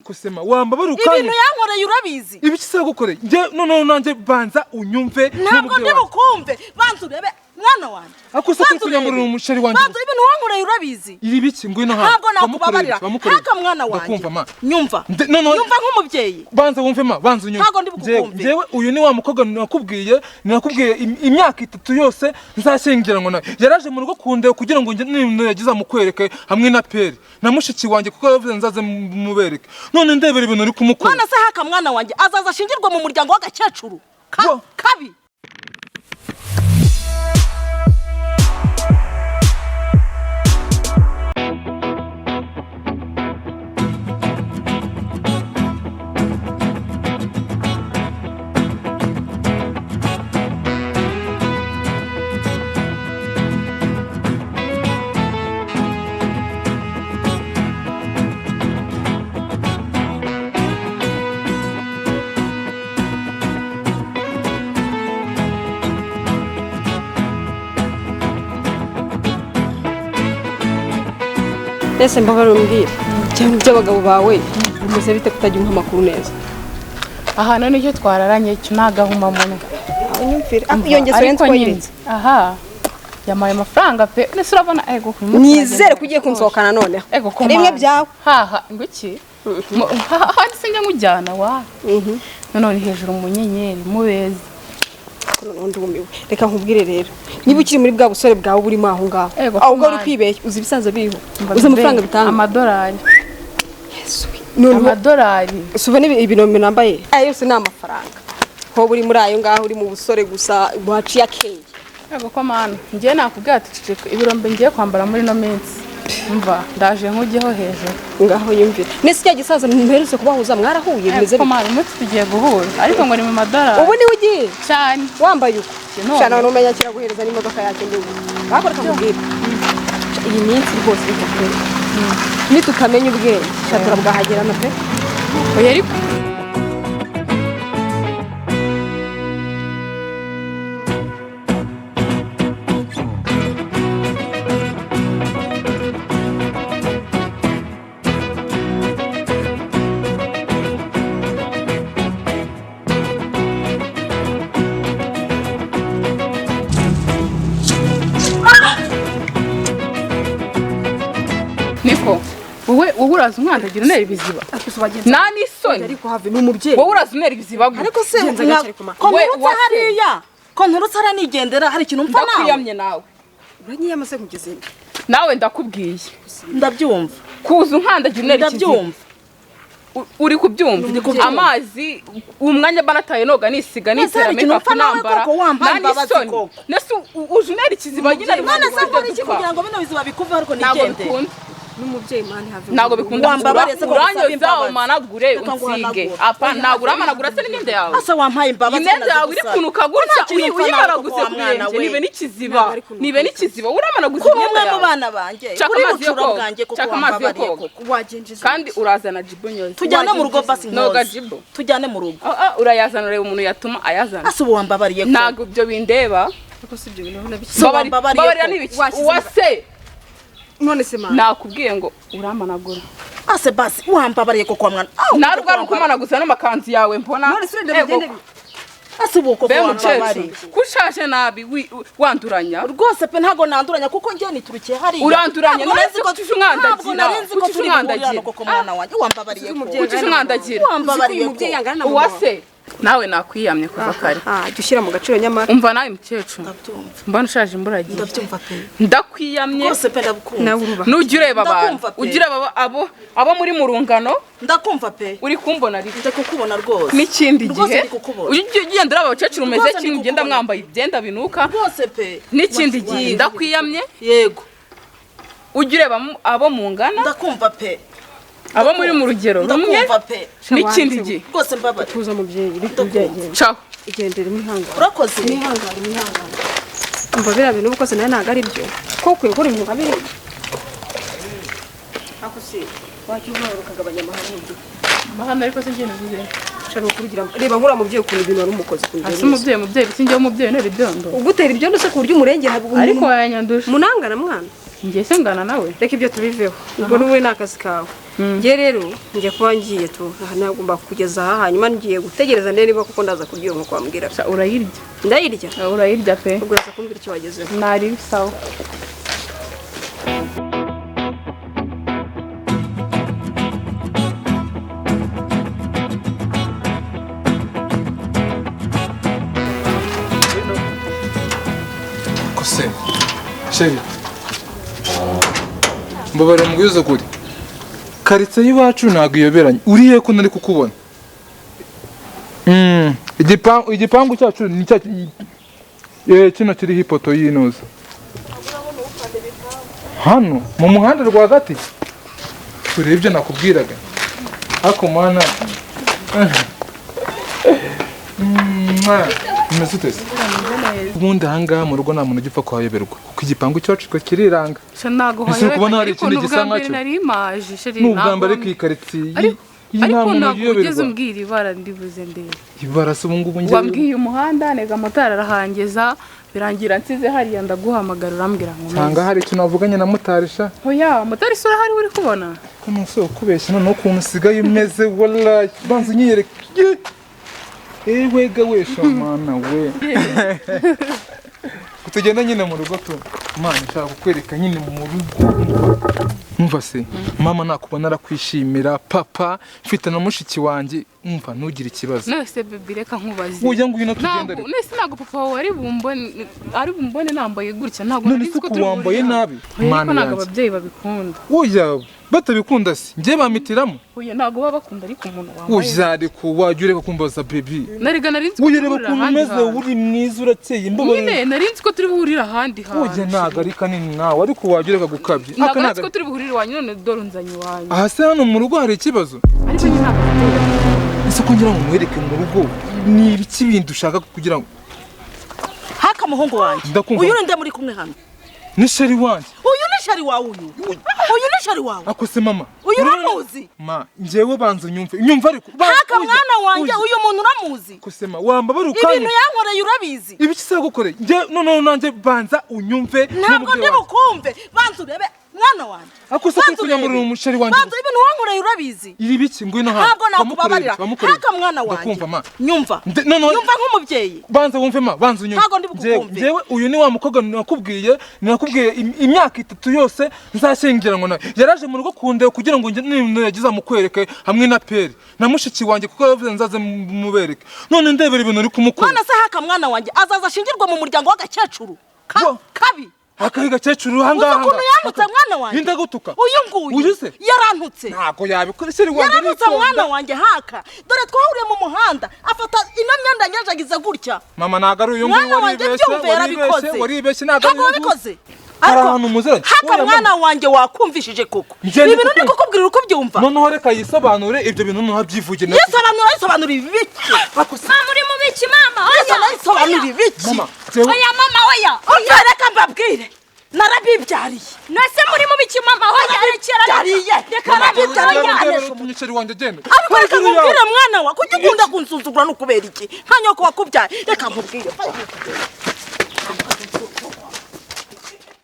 Kusema wambabara ukanya. Ibintu yankoreye urabizi. Ibiki se yagukoreye? Njye noneho nanjye banza unyumve. Ntabwo ndi bukumve, banza urebe mwana wanjye. Ako se Banza kunyamurira urebe. umusheri wanjye. Banza ibintu wankoreye urabizi. Iri biki? Ngwino hano. Ntabwo nakubabarira. Haka mwana wanjye. Ndakumva ma. Nyumva. Noneho Nyumva nk'umubyeyi. Banza wumve ma, banza unyumve. Ntabwo ndi bukukumve. Njyewe uyu ni wa mukobwa nakubwiye imyaka 3 yose nzashyingiranwa nawe. Yaraje mu rugo kundeba kugira ngo nageze amukwereke hamwe na Peri na mushiki wanjye, kuko yavuze nzaze mubereke. None ndebera ibintu uri kumukora. None se haka mwana wanjye azaza ashingirwa mu muryango w'agakecuru kabi. Ese mbabara umbwira cyane by'abagabo bawe bimeze bite kutajya umpa amakuru neza? Aha none icyo twararanye cyo nagahuma munwa. Unyumvira iyo ngeso rero twayiretse. Aha yamaye amafaranga pe, nese urabona ego nizere kugiye kunsohokana noneho. Ego ko rimwe byawe. Haha nguki haha sinjya nkujyana wa. None hejuru mu nyenyeri mubeza. Ndumiwe. Reka nkubwire rero, niba ukiri muri bwa busore bwawe burimo aho ngaho, aho uri kwibeshya, uzi ibisaza biriho, uzi amafaranga bitanga, amadolari. Yesu, none amadolari suba ni ibinombe nambaye ayo yose ni amafaranga. Ho buri muri ayo ngaho uri mu busore gusa waciye akenge. Yego ko mana, ngiye nakubwira ati ceceka ibirombe ngiye kwambara muri no minsi. Umva ndaje nkujyeho hejuru. Ngaho yumvira. Nese cya gisaza mperutse kubahuza mwarahuye bimeze bite? Ko umunsi tugiye guhura ariko ngo ni mu madolari. Ubu ni ugiye cyane wambaye uko. Cyane none umenya kiraguhereza n'imodoka yacyo ndubu. Bakora kakubwira. Iyi minsi rwose reka pe. Nitutamenya ubwenge shatura bwahagerana pe. Oya ariko Niko wowe uraza umwandagira unera ibiziba. Nani isoni? Ariko have ni umubyeyi. Wowe uraza unera ibiziba. Ariko se ko nturutse hariya, ko nturutse hariya nigendera hari ikintu mpfa nawe. Ndakwiyamye nawe. Uranyiyama se kugeze nde? Nawe ndakubwiye. Ndabyumva. Kuza umwandagira unera ikiziba. Ndabyumva. Uri kubyumva. Amazi umwanya banataye noga nisiga nitera make up nambara. Nani isoni? Nese uje unera ikiziba nyine. None se nkora iki kugira ngo bino biziba bikuve ariko nigende? N'umubyeyi mani have. Ntabwo bikunda. Uranyoza umanagure unsige. Apa ntabwo uramanagura se n'imyenda yawe. Asa wampaye imbabazi. Imyenda yawe iri kunuka gutya uyimaraguze ku birenge nibe n'ikiziba. Nibe n'ikiziba uramanaguze imyenda yawe. Kuri umwe mu bana banjye. Kuri bucura bwanjye kuko wambabariye koko. Kandi urazana jibo nyoza. Tujyane mu rugo basi nkoze. Noga jibo. Tujyane mu rugo. Urayazana ureba umuntu yatuma ayazana. Asa ubu wambabariye koko. Ntabwo ibyo bindeba. Ariko si ibyo bintu nabiki. Babarira n'ibiki. Uwase none se mama nakubwiye ngo uramanagura. Ase basi wambabariye koko mwana. Narwo ari kumanaguza n'amakanzu yawe mbona. None se ndabigende. Ase ubu koko wambabariye. Kushaje nabi wanduranya. Rwose pe ntago nanduranya kuko ngiye niturukiye hariya. Uranduranya none se ko tuje umwandagira. Ntabwo narinzi ko turi umwandagira koko mwana wanjye wambabariye koko. Kuki umwandagira? Wambabariye koko. Uwase nawe nakwiyamye kuva kare. Jya ushyira mu gaciro nyamara. Umva nawe mukecuru. Mbona ushaje imburagihe. Ndabyumva pe. Ndakwiyamye. Rwose pe ndabukumva. Nujya ureba abantu. Ujya ureba abo muri mu rungano. Ndakumva pe. Uri kumbona ariko. Ndakukubona rwose. N'ikindi gihe. Ujya ugenda ureba abakecuru umeze kimwe ugenda mwambaye ibyenda binuka. Rwose pe. N'ikindi gihe ndakwiyamye. Yego. Ujya ureba abo mungana. Ndakumva pe. Abo muri mu rugero rumwe n'ikindi gihe rwose mbabare. Tuza mubyeyi uri Ciao. Igendere mwihangane. Urakoze. Mwihangane mwihangane. Umva biriya bintu ukoze nawe ntabwo ari byo. Ko ukwiye gukora ibintu nka biriya. Ako si wajya uhora ukagabanya amahane. Amahane ariko se ngende bize. Shaka kurugira. Reba nkura mubyeyi ukuntu ibintu wari umukozi kunjye. Ase umubyeyi mubyeyi bisingiye umubyeyi nere ibyondo. Ugutera ibyondo se ku buryo umurengera ariko wayanyanduje. Munangana mwana. Ngiye se ngana nawe. Reka ibyo tubiveho. Ubwo n'ubu ni akazi kawe. Ngiye rero ngiye kuba ngiye tu aha nagomba kugeza aha, hanyuma ngiye gutegereza ndebe niba koko ndaza kurya nk'uko wambwira. Sha, urayirya. Ndayirya. Urayirya pe. Ubwo uraza kumbwira icyo wagezeho. Nari sawa. Kose chérie, mbabarira mubwize ukuri, karitsiye y'iwacu ntabwo iyoberanye, uriye ko nari kukubona. Igipangu cyacu ni cya kino kiriho ipoto y'inoza hano mu muhanda rwagati. Turebe ibyo nakubwiraga ariko mana. Umeze ute se? Ubundi ahangaha mu rugo nta muntu ujya upfa kuhayoberwa kuko igipangu cyacu twe kiriranga. Sha, ntago Ese uri kubona hari ariko ikindi ni gisa ubwa mbere nkacyo? Nari imaje chérie. Ni ubwa mbere ku ikaritsiye Ariko iyi nta ariko muntu ntabwo ugeze uyoberwa. umbwira ibara ndibuze ndebe. Ibara se ubu ngubu njyewe Wambwiye umuhanda nega motari arahangeza birangira nsize hariya, ndaguhamagara urambwira ngo nsanga hari ikintu wavuganye na motari sha. Oya, motari isura hari uri kubona. Hano si ukubeshya, noneho ukuntu usigaye umeze wallahi, banza unyiyereke. Ewe ga we shamana we, tugenda nyine mu rugo tu. Mana, nshaka kukwereka nyine mu rugo. Umva se mama nakubona arakwishimira, papa mfite na mushiki wanjye, umva ntugire ikibazo. None baby reka nkubaze. Ujya ngwino tugenda Ntabwo ariko. nese ntabwo papa wawe ari bumbone nambaye gutya, ntabwo None nari se nzi ko uku turi wambaye buhurire nabi? hano. Oya, ariko Mana ntabwo yanjye. ababyeyi babikunda. Oya, batabikunda se njye bamitiramo. Oya, ntabwo baba bakunda ariko umuntu wambaye. Oya, ariko wajya ureka kumbaza baby. Narega nari nzi ko Oya, turi reba buhurire ukuntu ahandi umeze, hantu. uri mwiza urakeye mbabarira. Nyine nari nzi ko turi buhurire ahandi hantu. Oya, ntabwo ari kanini nawe, ariko wajya ureka gukabya. Ntabwo Aka nari nzi ntabwo ko turi buhurire iwanyu, none dore unzanye iwanyu. Aha se hano mu rugo hari ikibazo? Ariko nyine ntabwo ababyeyi babikunda. Ese ko ngira ngo nkwereke mu rugo ni ibiki bindi ushaka kugira ngo Haka muhungu wanjye. Ndakumva. Uyu ninde muri kumwe hano? Ni chérie wanjye. Uyu ni chérie wawe uyu. Uyu ni chérie wawe. Ako se mama. Uyu uramuzi? Ma, njyewe banza unyumve. Nyumva ariko. Haka mwana wanjye, uyu muntu uramuzi? Ako se ma, wambabara ukanya. Ibintu yankoreye urabizi? Ibiki se yagukoreye? Njye none nanjye banza unyumve. Ntabwo n'umubyeyi ndi wanjye. bukumve. Banza urebe mwana wanjye. Ako se Banza kunyamurira urebe. umusheri wanjye. Banza ibintu wankoreye urabizi? Iri biki ngwino hano. Ntabwo nakubabarira. Wamukoreye. Haka mwana wanjye. Ndakumva ma. Nyumva. Noneho- Nyumva nk'umubyeyi. Banza wumve ma, banza unyumve. Ntabwo ndi bukukumve. Njyewe uyu ni wa mukobwa nakubwiye, imyaka itatu yose nzashyingiranwa nawe. Yaraje mu rugo kundeba kugira ngo nageze amukwereke hamwe na Peri na mushiki wanjye kuko yavuze nzaze mubereke. None ndebera ibintu uri kumukora. None se haka mwana wanjye azaza ashingirwa mu muryango w'agakecuru kabi. Akahe gakecuru Uzi ahangaha? ukuntu yantutse mwana wanjye? Indagutuka. Uyu nguyu. Uyu se? Yarantutse. Ntabwo yabikora chérie wanjye. Yarantutse mwana wanjye haka. Dore twahuriye mu muhanda afata ino myenda nyanjagiza gutya. Mama ntabwo ari uyu nguyu. Mwana wanjye waribeshye, byumve yarabikoze. waribeshye ntabwo ari Ntabwo uyu nguyu. wabikoze. Hari ahantu muziranye. Haka Oya, mwana mama. wanjye wakumvishije koko. Njye ndi Ibintu ndi kukumva. kukubwira uko byumva. Noneho reka yisobanure ibyo bintu noneho abyivugire. Yisobanura yisobanura ibiki? Mama uri mu biki mama? Oya. Yisobanura yisobanura ibiki? Mama, njyewe Oya mama oya. Oya reka mbabwire. Narabibyariye. Nase muri mu biki mama? Oya rekera. Narabibyariye. Reka mama Narabibyariye. oya. ndebera utumye chérie wanjye agenda. Ariko reka nkubwire mwana wa, kuki ukunda kunsuzugura no kubera iki? Nka nyoko wakubyaye. Reka nkubwire.